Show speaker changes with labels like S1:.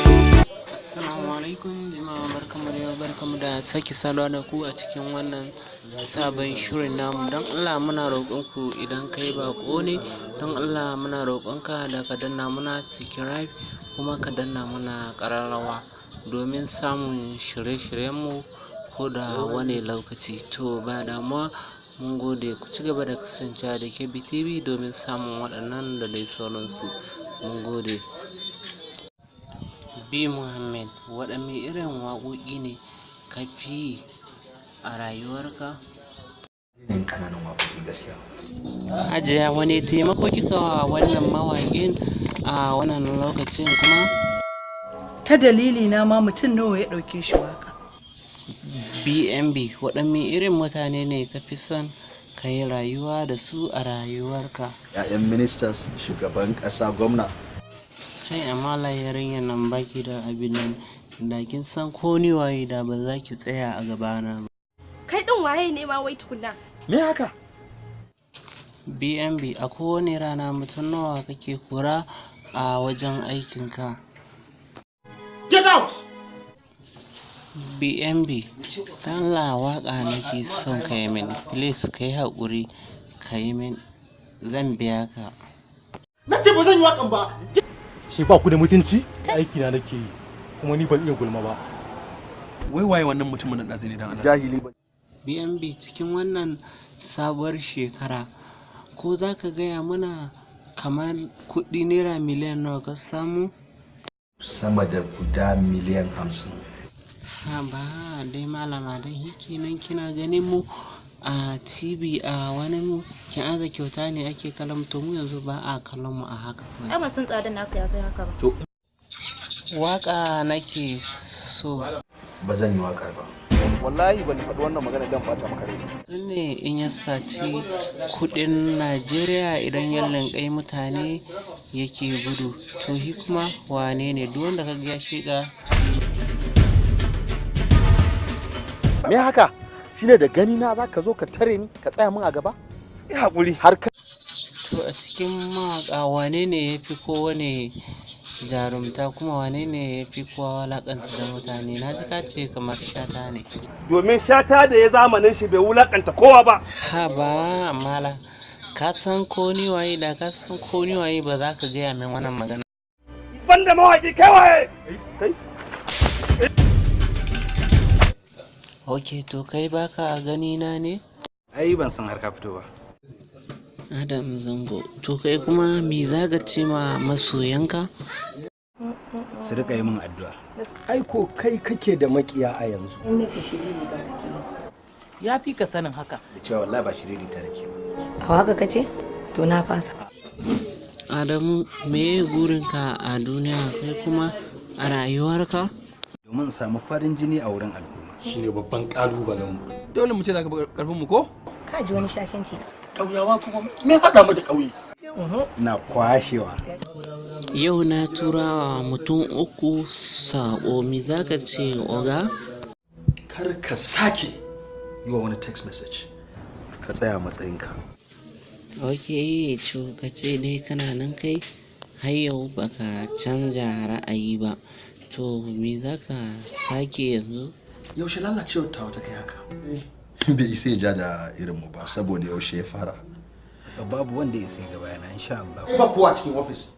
S1: Assalamu alaikum jama'a, barkanmu da yau, barkanmu da sake saduwa da ku a cikin wannan sabon shirin namu. Don Allah muna roƙon ku, idan kai baƙo ne, don Allah muna roƙon ka da ka danna muna subscribe kuma ka danna muna ƙararrawa domin samun shirye-shiryenmu ko da wani lokaci. To ba damuwa, mun gode. Ku ci gaba da kasancewa da Kebbi TV domin samun waɗannan da dai sauransu. Mun gode. B Muhammad, waɗanne irin waƙoƙi ne ka fi yi a rayuwarka?
S2: Yin kananan waƙoƙi gaskiya.
S1: Hajiya, wani taimako kika wa wannan mawaƙin a wannan lokacin kuma?
S3: Ta dalili na ma mutum nawa ya ɗauke shi waka.
S1: BNB, waɗanne irin mutane ne ka fi son ka yi rayuwa da su a rayuwarka?
S2: 'Ya'yan ministers, shugaban ƙasa, gwamna.
S1: Kai, amma yarinyar nan baki da abin nan, da kin san ko ni waye da ba za ki tsaya a gabana ba.
S4: Kai ɗin waye ne ma wai tukunna?
S2: Me haka?
S1: BNB, a kowane rana mutum nawa kake kora a wajen aikinka?
S2: Get out!
S1: BNB, dan Allah waƙa nake son ka yi min, please ka yi haƙuri ka yi min, zan biya ka.
S5: Na ce ba zan yi waƙan ba.
S6: Shi ba ku da mutunci? Aiki na nake yi, kuma ni ban iya gulma ba.
S7: Wai waye wannan mutumin nan ɗazu ne dan Allah?
S2: Jahili ba.
S1: BNB, cikin wannan sabuwar shekara ko za ka gaya mana kamar kuɗi naira miliyan nawa ka samu?
S2: Sama da guda miliyan 50.
S1: Ha ba dai malama, dan kenan kina ganin mu a TV a wani mu kin aza kyauta ne ake kallon mu, to mu yanzu ba a kallon mu a haka kawai.
S8: Ai ban san tsadan naka ya kai haka ba.
S2: To
S1: Waka nake so.
S2: Ba zan yi waƙar ba.
S9: Wallahi ban faɗi wannan magana dan ɓata maka rai.
S1: Mutum ne in ya saci kuɗin Najeriya, idan ya linƙai mutane yake gudu, to shi kuma wane ne? Duk wanda kaga ya shiga.
S9: Me haka? Shine da gani na za ka zo ka tare ni ka tsaya min a gaba?
S5: Yi haƙuri.
S9: Har ka
S1: To a cikin mawaƙa wane ne ya fi kowane jarumta kuma wane ne ya fi kowa wulaƙanta da mutane? Na ji ka ce kamar Shata ne.
S5: Domin Shata da ya zamanin shi bai wulaƙanta kowa ba.
S1: Ha ba mala, ka san ko ni waye? Da ka san ko ni waye ba za ka gaya min wannan magana.
S5: Banda mawaƙi kai waye?
S9: Kai.
S1: Ok, to kai baka gani na ne?
S10: Ai ban san har ka fito ba.
S1: Adam Zango, to kai kuma me za ka ce ma masoyanka?
S10: Su rika yi min addu'a.
S11: Ai ko kai kake da makiya a yanzu.
S12: Ya fi ka sanin haka.
S10: Da cewa wallahi ba shiriri ta nake ba.
S13: A haka kace? To na fasa.
S1: Adamu, me gurinka a duniya kai kuma a rayuwarka?
S10: Domin in samu farin jini a wurin al'umma.
S6: Shine babban kalubalen mu.
S7: Dole mu ce za ka karfin mu ko?
S13: Ka ji wani shashanci.
S11: Ƙauyawa kuma me haɗa mu da ƙauye?
S10: Na kwashewa.
S1: Yau na turawa mutum uku saƙo, me za ka ce oga?
S2: Kar ka sake yi wa wani text message.
S9: Ka tsaya a matsayinka.
S1: Ok, to ka ce dai kana nan kai har yau baka canja ra'ayi ba. To me za ka sake yanzu?
S2: Yaushe lalacewar tawa ta kai haka? Bai isa ya ja da irin mu ba saboda yaushe ya fara.
S10: Babu wanda ya sai gaba yana insha Allah.
S2: Ba kowa a cikin ofis.